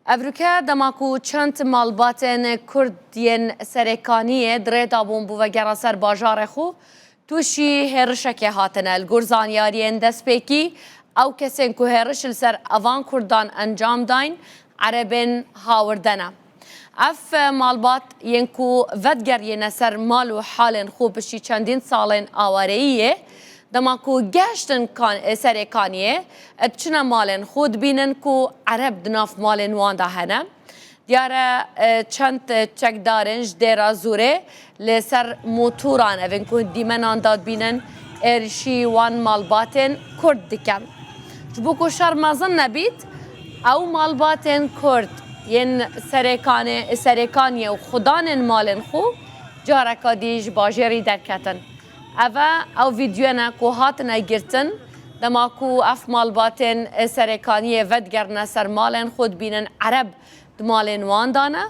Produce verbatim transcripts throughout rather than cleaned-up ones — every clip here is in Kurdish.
Evroke dema ku çend malbatên Kurd yên Serêkaniyê di rê de bûn bo vegera ser bajarê xwe, tûşî hêrişekê hatine. Li gor zanyariyên destpêkî, ew kesên ku hêriş li ser evan Kurdan encam dayîn, Erebên hawirde ne. Ev malbat yên ku vedigeriyêne ser mal û halên xwe piştî çendîn salên awareyiyê, dema ku gehiştin kan-, Serêkaniyê, diçine malên xwe, dibînin ku Ereb di nav malên wan de hene. Diyar e, e, çend, e, çekdarên ji Dêra Zûrê li ser motoran, evên ku dîmenan de dibînin, êrişî wan malbatên Kurd dikin. Ji bo ku şer mezin nebît, ew malbatên Kurd yên Serêkanê, Serêkaniyê û xudanên malên xwe careka dî ji bajêrî derketin. Ev e, ew vîdyoyê ne ku hatine girtin, dema ku ev malbatên Serêkaniyê vedigerine ser malên xwe, dibînin Ereb di malên wan de ne,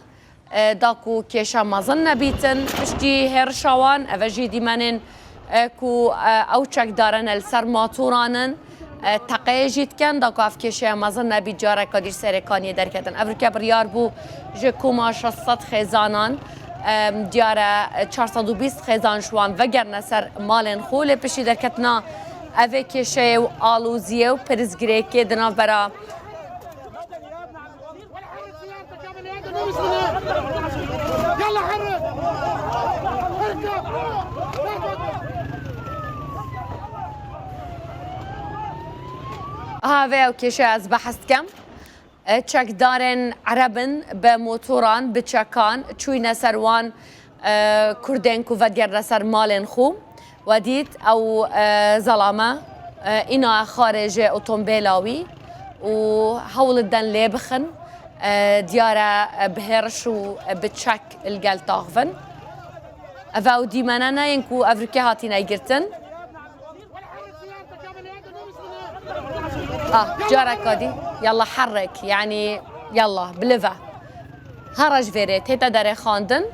e, da ku kêşe mezin nebîtin. Piştî hêrişa wan, ev e jî dîmenên, e, ku, e, ew çekdarene li ser matoran in, e, teqeyê jî dikin, da ku ev kêşeya mezin nebît, careka dî ji Serêkaniyê derketin. Evroke biryar bû ji koma şeş sed xêzanan, e, diyar e, çar sed û bîst xêzan ji wan vegerine ser malên xwe, lê piştî derketina evê kêşeyê û aloziyê û pirsgirêkê di navbera Ha, vê ew kêşe ez behs dikim. E, çekdarên Ereb in bi motoran, bi çekan çûyne ser wan, e, Kurdên ku vedigerine ser malên xwe. We dît ew, e, zelame, e, îna xarê ji otombêla wî û hewl diden lê bixin. E, diyar e, bi hêriş û bi çek li gel taxivin. Ev ew dîmene ne yên ku evroke hatine girtin. Ah, careka dî, yallah herrek, yanî yallah, bilive. Here ji vêrê tête derêxandin,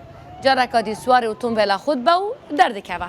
careka dî siwarî otombêla xwe dibe û derdikeve.